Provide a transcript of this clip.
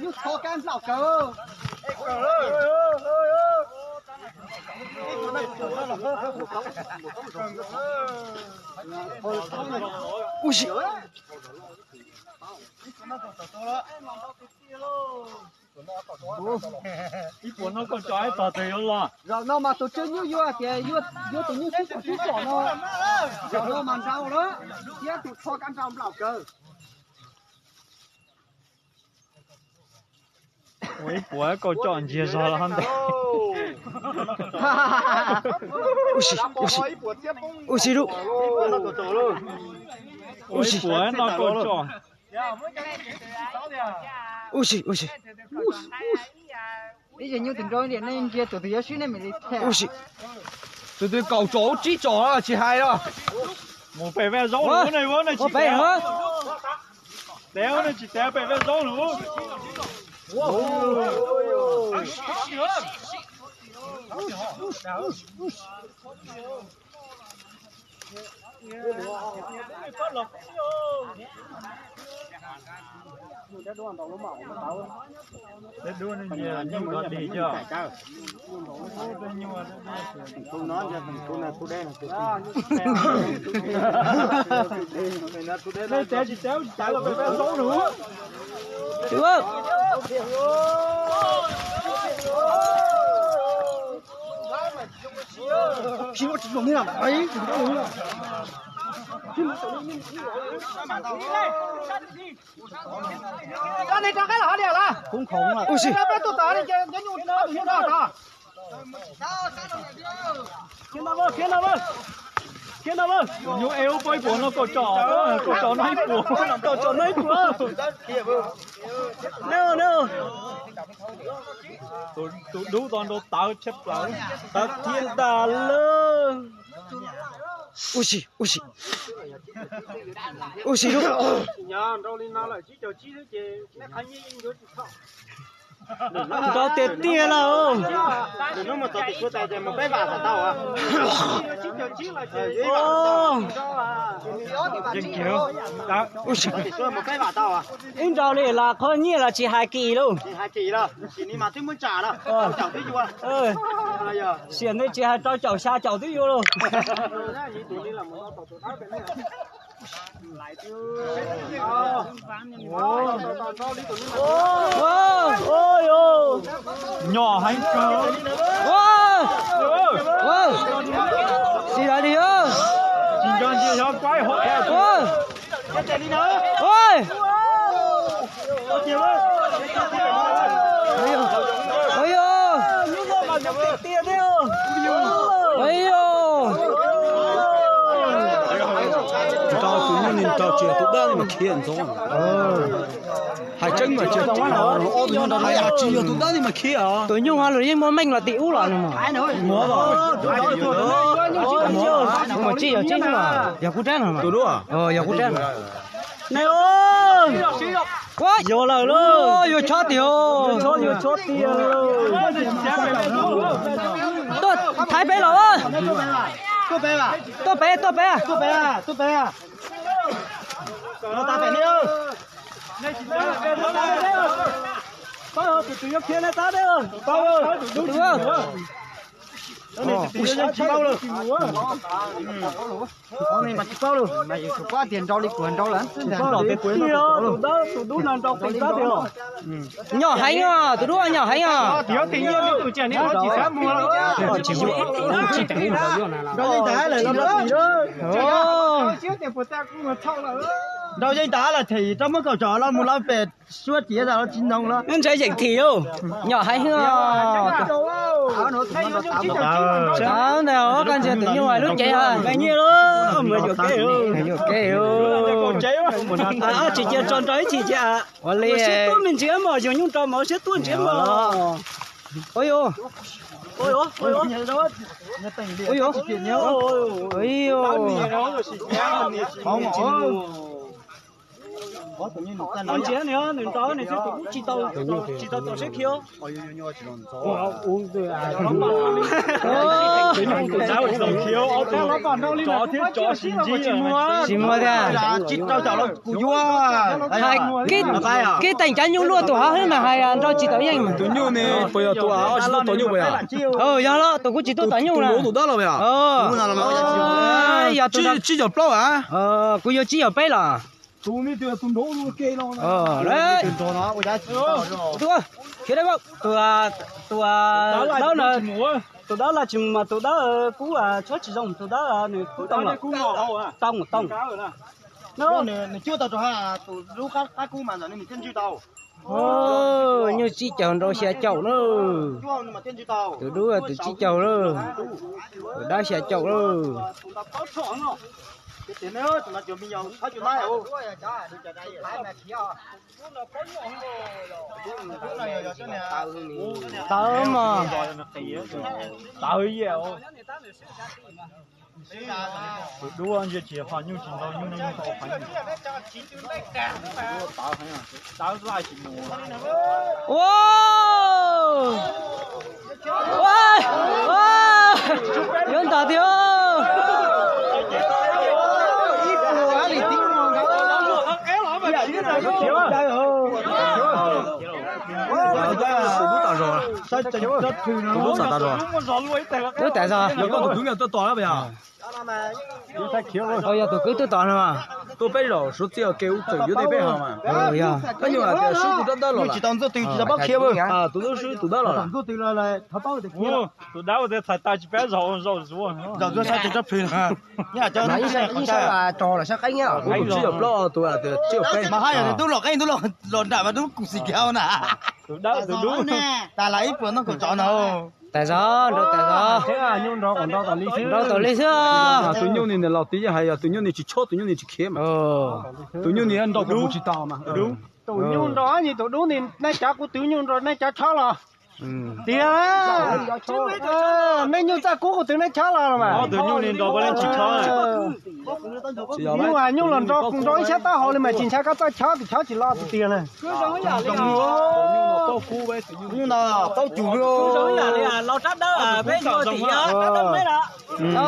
Nyuj txho kab nplaum kawg. Ub si. Ib puas no koj tso ib tog twg yuav los. Zaum no mas tus tswv nyuj yuav tias yuav tus nyuj sib txom sib txom no. Zaum no mas nrau lawm, thiab tus txho kab nrau nplaum kawg. Ua ib puas koj tso ntsiag zog los ntag. Ub si, ub si, ub si lub. Ua ib puas no koj tso. Ub si, ub si. Ib yam nyuj tus nrau nej ntsia tus twg yuav swb nej mam li tham. Ub si. Tus twg kaum tsom ub tsib tsom tsis hais los. Mus pem vaj zaub lawm ne, ua nej tsis pem. Tev ua nej tsis tev pem vaj zaub lawm. Dub nej nyias nyuj dog dig coj. Ub si. Tus nyuj e ub pab ib puas no koj tso, koj tso no ib puas, koj tso no ib puas. Tus dub tau nrau tawv tshaj plaws, tawv thiab ntag lawm. Ub si, ub si. Ub si lub. Nrau tiag tiag lawm. Ub si. Ib nrau li las qhov nyiaj los tsis hais kim lauj. Xiam ntawd tsis hais rau caum xya caum twb yuav lauj. Nyom heev kawg. Tsis hais li. Tsis nco ntsia xyov kuaib hov. Nrau tus nyuj ni nrau tsis yog tus dab li mas khiav ntxov. Hais tseeb mas tsis yog tus dab li mas khiav os. Tus nyuj luag yeej muaj meej los tim ub los no. Muaj tsis yog tsis no, yog kuv rab no. Yog kuv rab no. Yuav lawm lauj. Yuav chob tiag. Tuaj thaiv peb los. Tuaj peb, tuaj peb. Tus dub no nrau qis tab tiag. Nyom heev os, tus dub nyom heev os. Nrau yeej tas lawm, them rau muab kaum tsom los mus lawv pem suab tiav tas los tsis ntoo los. Ntshe yeem thim lauj, nyom heev os. Ntag, koj ntsia tus nyuj lub cev. Yuam kev, tsis cia tso nrau ib chim cia. Ua li siab tuab me ntsis mas yug nyuj nrau mas siab tuab ntsis mas. Ua yuav, ua yuav, ua yuav. Ntsia nws, nws nrog nws xwb tus kuj tsis tau, tsis tau txaus siab khiav. Tsis muaj tiag. Hais kev teem cav nyuj luaj tus hov xwb mas hais nrau tsis tau yeej mas. Tus nyuj ne puas yog tus ob tsis tau tom nyuj puas yog? Yog los tus kuj tsis tuaj tom nyuj na. Tus dawb los puas yog? Yog tus tsib caug plaub a. Kuv yuav tsib caug peb los. Khiav dawb, tus dawb no, tus dawb los tsis mus mas tus dawb kuj chob tsis zoo, tus dawb nws kuj tau, tau tau. Nws cuab tau rau tus dub qab kub mas ntawm nws thiaj ntswj tau. Nyuj tsib caug nrau xya caum na. Tus dub tus tsib caug na, tus dawb xya caum na. Tawv mas. Tus dub ntsia tsis ho nyuj tsis ntau, nyuj no nyuj tau qhov. Ua, ua, yuav ntog tiag. Tus dub tas zog, tus dub tas zog. Tus dub tas zog. Yog koj tus kwv nkawd tuaj tos lawm puas yog? Yog tus kwv tuaj tos no. Tuaj peb zaum suav txij ua ke ub txawm yuav tej peb ho mas. Peb nyuj hais tias swb tus dawb dawb los tsis tau ntxuaj twg tsis tau paub khiav. Tus dub swb tus dawb los. Tus dawb ua tias txhais tas tsis peb zaum zaum zuav. Zaum zuav sab tes tsob plhws. Ib sab rog los sab qeeb. Tus tsib caug plaub tus hais tias tsib caug peb. Mas haj yam tus dub los qeeb tus dub los nram mas dub kuv xim kiag na. Tus dawb tus dub. Tas las ib puas noj kaum tsov no. Tas zog, nrau tas zog. Nrau tas li xwb. Tus nyuj ni nws laus tiv yeej hais yog tus nyuj ni tsis chob tus nyuj ni tsis khiav mas. Tus nyuj ni nrau kuv tsis tau mas. Tus nyuj nrau ni tus dub ni nej cov kuv twv nyuj nrau nej cov chob los. Tiag, nej nyuj txaj kub kuv twv nej chob los los mas. Tus nyuj ni nrau puav leej tsis chob. Nyuj, nyuj los nrau nrau ib sab taub hau li mas tsis ntshai koj txoj chob, tus chob tsis lo tus tiag na. Nyuj no paub cug li. Los rab dawb peb yuav tim rab dawb peb na.